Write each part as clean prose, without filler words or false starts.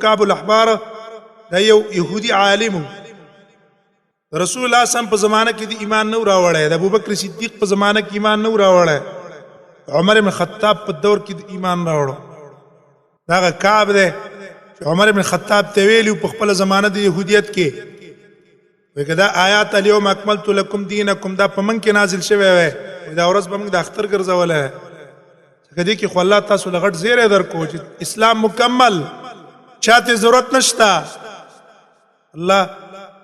کعب الاحبار دا یو يهودي عالم. رسول الله سم په زمانه کې د ایمان نو راوړی، د ابوبکر صدیق په زمانه کې ایمان نو راوړی، عمر بن خطاب په دور کې د ایمان راوړو. دا کعب دی چې عمر بن خطاب ته ویلو په خپل زمانه د يهودیت کې، وای دا آیات اليوم اکملت لكم دینکم دا په من کې نازل شوی وای، دا ورځ به موږ د اختر ګرځولې. ځکه دې کې خو الله تاسو لغټ زیری درکو چې اسلام مکمل، چاته ضرورت نشته. الله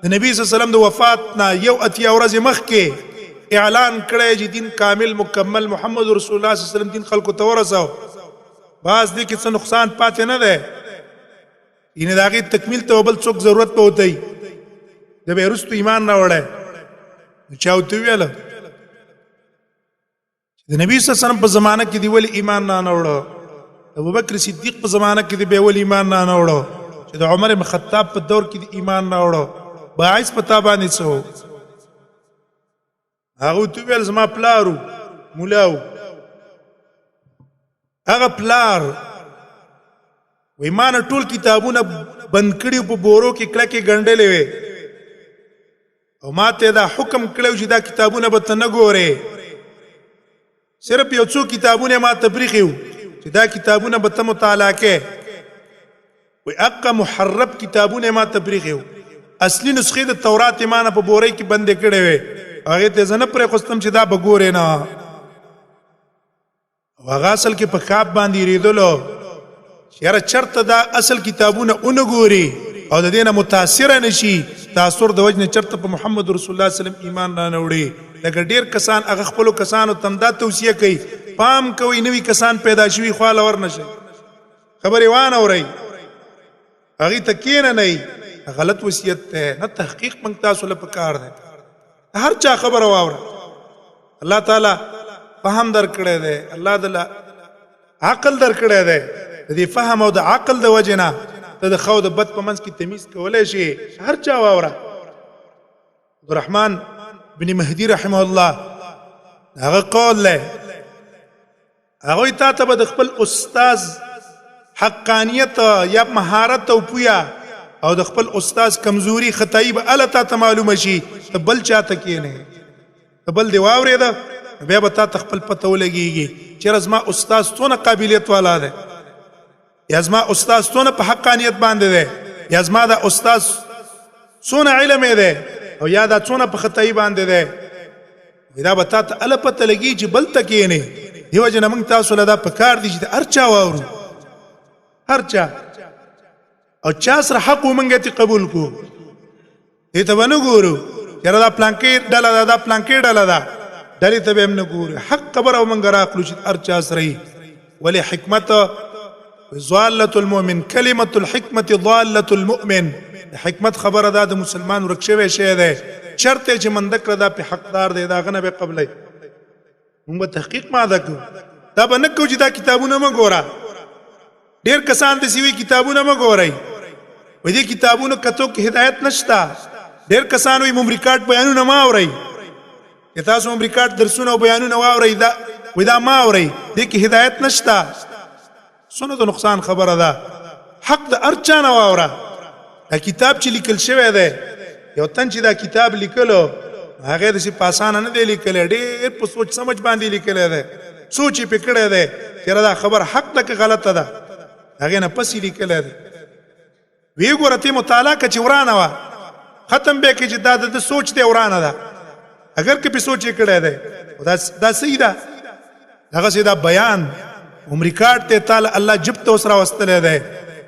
د نبی صلی الله علیه وسلم د وفات نه 81 ورځې مخکې اعلان کړی چې دین کامل مکمل، محمد رسول الله صلی الله علیه وسلم دین خلکو ته ورساو، باز دې کې څه نقصان پاتې نه دی. یعنی د هغې تکمیل ته بل څوک ضرورت به وتی، د به وروستو ایمان راوړی. چا ورته وویله د نبی صلی الله علیه وسلم په زمانه کې دی ولی ایمان نه راوړو، ابوبکر صدیق په زمانه کې دی به ولی ایمان نه راوړو، چې د عمر بن خطاب په دور کې دی ایمان نه راوړو، باعث پتا باندې څه؟ هغه ته ویل زما پلارو مولاو، هغه پلار وای ما نه ټول کتابونه بند کړي، په بورو کې کلکې ګنډلې وې، او ما ته دا حکم کړو چې دا کتابونه به ته نه ګورې. صرف یو څو کتابونه ما ته پریښي وو چې دا کتابونه به ته مطالعه کې. وی اقا محرب کتابونه ما ته پریښي وو، اصلي نسخې د تورات ما نه په بورۍ کې بندې کړې وې، هغې ته زه نه پرېښوستم چې دا به ګورې نه. او هغه اصل کې په کعب باندې ریدلو چې یاره چرته دا اصل کتابونه اونه ګوري او د دې نه متاثر نه شي، تاثر د وجنه چرته په محمد رسول الله صلی الله علیه وسلم ایمان را نه وړي. لکه ډیر کسان هغه خپل کسانو تم دا توصیه کوي، پام کوي نوی کسان پیدا شوي، خواله ور نشي، خبرې وانه اورئ، هغه ته کینه نه، غلط وصیت ته نه. تحقیق مونږ تاسو له پکار ده، هر چا خبره واوره. الله تعالی فهم درکړی دی، الله تعالی عقل درکړی دی، د دې فهم او د عقل د وجې نه ته د ښه او د بد په منځ کې تمیز کولی شي. هر چا واوره. عبدالرحمن بن مهدي رحمه الله هغه قول دی، هغوی تا ته به د خپل استاد حقانیت یا مهارت او پویا او د خپل استاد کمزوري خدای به اله تا ته معلومه شي، ته بل چاته کینې، ته بل دی واورېده، بیا به تا ته خپل پته ولګېږي چې زما استاد څونه قابلیت والا دی، یا زما استاد څونه په حقانیت باندې دی، یا زما دا استاد څونه علم دی، او یا دا څونه په خدای باندې دی. دا به تا ته اله پته لګي چې بل ته کینې. دیو جن موږ تاسو له دا پکار دي چې هر چا واورو، هر چا او چا سره حق ومنګه ته قبول کو، دې ته ونه ګورو چیرې دا پلانکې ډله ده، دا پلانکې ډله ده، ډلې ته به هم نه ګورو، حق خبره ومنګه راخلو چې هر چا سره یې. ولې حکمت ضالة المؤمن، کلمة الحکمت ضالة المؤمن، حکمت خبره ده د مسلمان ورک شوی شی دی، چرته چې مندک دا په حقدار دی، دا غنه به قبلې. موږ به تحقیق ماده کو، دا به نه کو چې دا کتابونه مه ګوره. ډیر کسان د سیوی کتابونه مه ګورئ، په دې کتابونو کتو کې هدایت نشته. ډیر کسان وي مم ریکارډ بیانونه ما اورئ، چې تاسو مم ریکارډ درسونه او بیانونه واورئ، دا وای دا ما اورئ، دې کې هدایت نشته. څونه د نقصان خبره ده. حق د هر چا نه واوره. دا کتاب چې لیکل شوی دی، یو تن چې دا کتاب لیکلو هغه د سی پاسانه نه دی لیکلی، ډېر په سوچ سمج باندې لیکلی دی، سوچ یې پې کړی دی چې دا خبر حق ده که غلطه ده، هغې نه پسې لیکلی دی. وی ګوره ته مطالعه که چې ورانه وه ختم به کې چې دا د سوچ دی ورانه ده، اگر که په سوچ یې کړی دی دا صحیح ده. دغه سي دا بیان هم ریکارډ ته تعالی الله جب ته اوس راوستلی دی،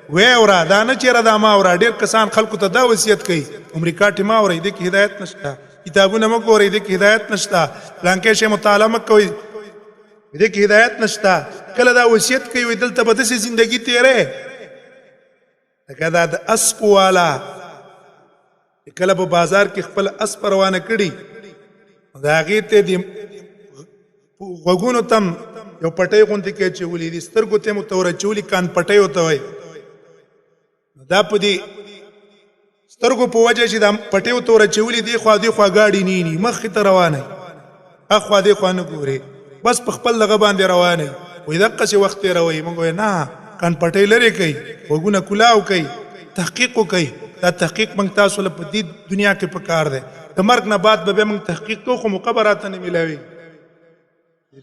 وی اورا، دا نه چیرې دا ما اورا. ډېر کسان خلکو ته دا وصیت کوي، هم ریکارډ ما اورئ، دې کې هدایت نشته، کتابونه مه ګورئ، دې کې هدایت نشته، پلانکی شی مطالعه مه کوئ، دې کې هدایت نشته. کله دا وصیت کوي، وایي دلته به داسې زندګي تېرې لکه دا د اسپ والا کله په بازار کې خپل اسپ روانه کړي، دا هغې ته د غوږونو تم یو پټۍ غوندې کې اچولي دي، سترګو ته مو ته ور اچولي، کان پټۍ ورته وایي. دا په دې سترګو په وجه چې دا پټۍ ورته ور اچولي، دې خوا دې خوا ګاډي نیني، مخې ته روانه، اخوا دې خوا نه ګوري، بس په خپل دغه باندې روانه، وایي دقسې وخت تېروي. موږ وایو نه، کان پټۍ لرې کوي، غوږونه کلاو کوي، تحقیق وکړئ. دا تحقیق موږ تاسو له په دې دنیا کې پکار دی. د مرګ نه بعد به بیا موږ تحقیق کوو، خو موقع به راته نه میلاوي.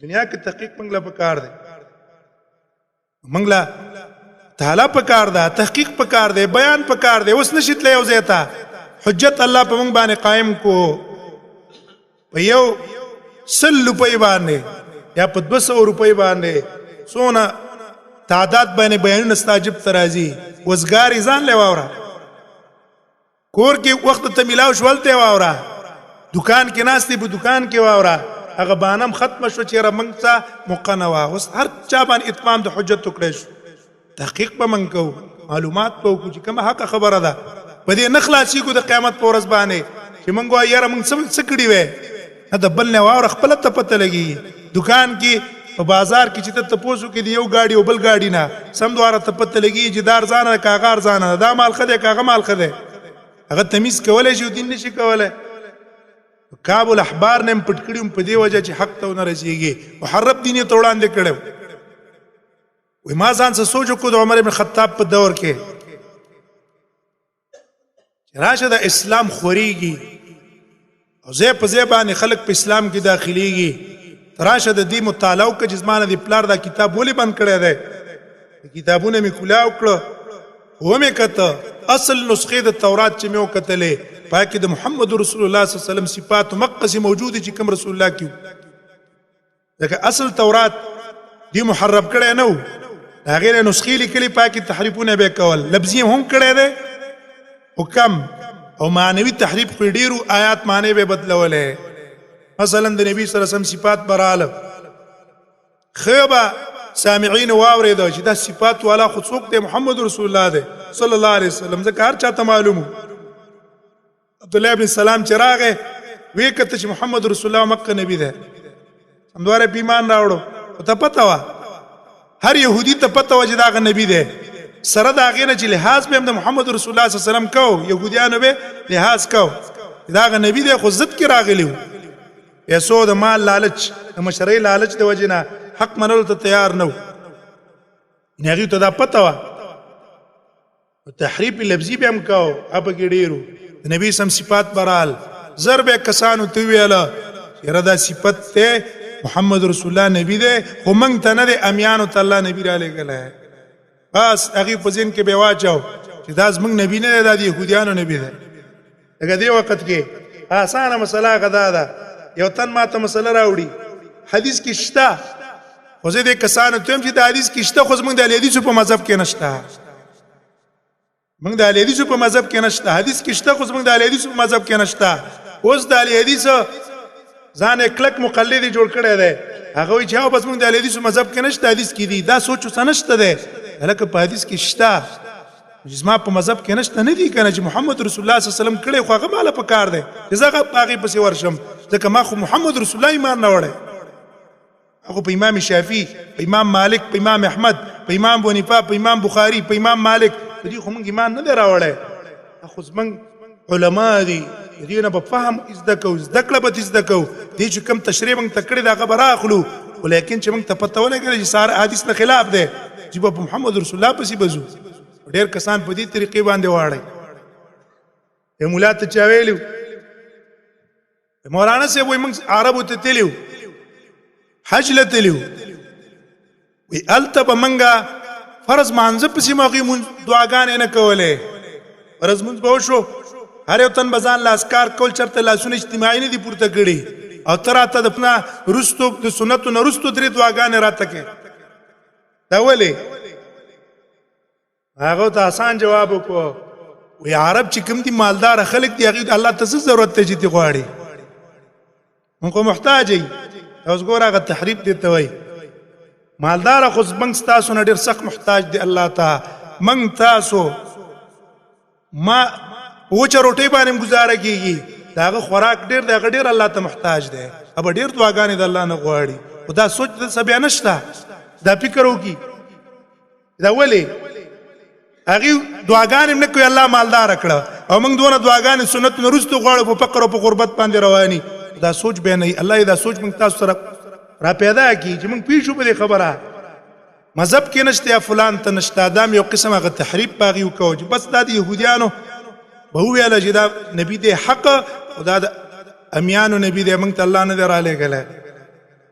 دنیا کې تحقیق موږ له پکار دی، موږ له تعالی پکار ده، تحقیق پکار دی، بیان پکار دی. اوس نشي تللی یو ځای ته. حجت الله په موږ باندې قایم کو په یو 100 روپۍ باندې یا په 200 روپۍ باندې څونه تعداد باندې بیانونه ستا جیب ته راځي. وزګارې ځان له واوره، کور کې وخت ته ملاو شول ته واوره، دکان کې ناست په دکان کې واوره. هغه بانم ختم شو چې را موږ ته موقع نه وه. اوس هر چا باندې اتمام د حجت وکړی شو. تحقیق به موږ کوو، معلومات به وکړو چې کومه حقه خبره ده. په دې نه خلاصېږو د قیامت په ورځ باندې چې موږ وایو یاره موږ څه کړي وی. نه د بل نه واوره، خپله ته پته لګېږي. دکان کې په بازار کې چې ته تپوس وکړې د یو ګاډي او بل ګاډي نه سم دواره ته پته لګېږي چې دا ارزانه ده که هغه ارزانه ده، دا مال ښه دی که هغه مال ښه دی. هغه تمیز کولی شي او دین نشي کولی. کعب الاحبار نه هم پټ کړي هم په دې وجه چې حق ته ونه رسېږي. محرب دین یې ته وړاندې کړی. وی ما ځان څه سوچ وکړو د عمر ابن خطاب په دور کې راشه د اسلام خوريږي او زه په ځای باندې خلک په اسلام کې داخليږي، راشه د دې مطالعه وکړه چې زما نه د پلار دا کتاب ولې بند کړی دی. کتابونه مې کولاو کړه، ومې کته اصل نسخې د تورات چې مې وکتلې پاکې د محمد رسول الله صلی الله علیه وسلم صفات مقصي موجود چې کوم رسول الله کې، ځکه اصل تورات دی محرف کړی نه و، هغې له نسخې لیکلې پاکې تحریفونه به کول، لفظي هم کړی دی خو کم، او معنوي تحریف خو ډېرو آیات معنی به بدلولې. مثلا د نبی صلی الله علیه وسلم صفات به راله، ښه به سامعین واورېده چې دا صفات والا خو څوک دی؟ محمد رسول الله دی صلی الله علیه وسلم، ځکه هر چا ته معلوم. عبد الله ابن سلام چې راغی وی کته چې محمد رسول الله مکه نبی ده، همدواره په ایمان راوړو. او ته پته وه، هر يهودي ته پته وه چې دا نبی ده، سره د هغې نه چې لحاظ به هم د محمد رسول الله صلی الله علیه وسلم کو، يهودیانو به لحاظ کو دا نبی دی، خو ضد کې راغلی وو. پیسو د مال لالچ، د مشرۍ لالچ د وجې نه حق منلو ته تیار نه وو. هغوی ته دا پته وه. تحریف لفظي به هم کاو، اپ کې ډیرو د نبی سم صفات برال زر به کسانو ته ویل یره دا صفت ته محمد رسول الله نبی دی، خو مونږ ته نه دی، امیانو ته الله نبی را لېږلی. بس هغې په ذهن کې به واچو چې دا زمونږ نبی نه دی، دا د یهودیانو نبی دی. لکه دې وخت کې اسانه مسله هغه دا ده، یو تن ماته مسله راوړي، حدیث کې شته، خو زه دې کسانو ته وایم چې دا حدیث کې شته، خو زمونږ د حدیثو په مذهب کې نشته. موږ د اهل حدیثو په مذهب کې نشته، حدیث کې شته خو زموږ د اهل حدیثو په مذهب کې نشته. اوس د اهل حدیث ځان کلک مقلد جوړ کړی دی، هغه وایي چې هو بس موږ د اهل حدیثو مذهب کې نشته، حدیث کې دی. دا سوچ اوس نشته دی، هلکه په حدیث کې شته چې زما په مذهب کې نشته نه دی که نه، چې محمد رسول الله صلی الله علیه وسلم کړی خو هغه ماله په کار دی چې زه هغه هغې پسې ورشم، ځکه ما خو محمد رسول الله ایمان راوړی. هغه په امام شافعي، په امام مالک، په امام احمد، په امام ابو حنیفه، په امام بخاری، په امام مالک، په دې خو موږ ایمان نه دی راوړی. خو زموږ علما دي، دې نه په فهم زده کوو، زده کړه به زده کوو، دې چې کوم تشریح موږ ته کړې ده هغه به راخلو، ولیکن چې موږ ته پته ولګېده چې ساره حدیث نه خلاف دی، چې به په محمد رسول الله پسې به ځو. ډېر کسان په دې طریقې باندې واړی. مولا ته چا ویلي، مولانا صاحب وای موږ عربو ته تللیو، حج له تللیو، وی هلته به موږ فرض مانځه پسې مو هغوی مونځ دعاګانې نه کولې. فرض مونځ به وشو، هر یو تن به ځان له اذکار کول، چېرته لاسونه اجتماعي نه دي پورته کړي، او ته راته د پنا وروستو د سنتو نه وروستو درې دعاګانې راته کوې، دا ولې؟ هغه ته آسان جواب وکړو، وی عرب چې کوم دي مالدار خلک دي، هغه الله ته څه ضرورت دی چې دی غواړي، موږ خو محتاج یو. اوس ګوره هغه تحریف دی ته وایي مالدار خو موږ ستاسو نه ډېر سخت محتاج دی الله ته، موږ تاسو ما وچه روټۍ باندې ګزاره کیږي، د هغه خوراک ډېر دی، هغه ډېر الله ته محتاج دی، هغه ډېر دعاګانې د الله نه غواړي، خو دا سوچ د څه بیا نشته، دا فکر وکړي دا ولې هغه دعاګانې نه کوي، الله مالدار کړه، او موږ دونه دعاګانې سنت نه وروسته غواړو، په فقر او په غربت باندې رواني. دا سوچ به نه، الله دا سوچ موږ تاسو سره را پیدا کړي چې موږ پیښو په دې خبره. مذهب کې نشته یا فلان ته نشته. دا یو قسم هغه تحریف باغی وکاو چې بس دا د يهودیانو به ویل چې دا نبی دی حق او دا د امیانو نبی دی، موږ ته الله نه دی را لېږلی.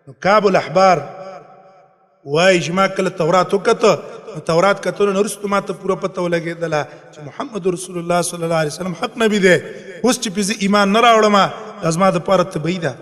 نو کعب الاحبار وایي چې ما کله تورات وکته، نو تورات کتلو نه وروسته ما ته پوره پته ولګېدله چې محمد رسول الله صلی الله علیه وسلم حق نبی دی. اوس چې پې زه ایمان نه راوړم، دا زما دپاره تبعي ده.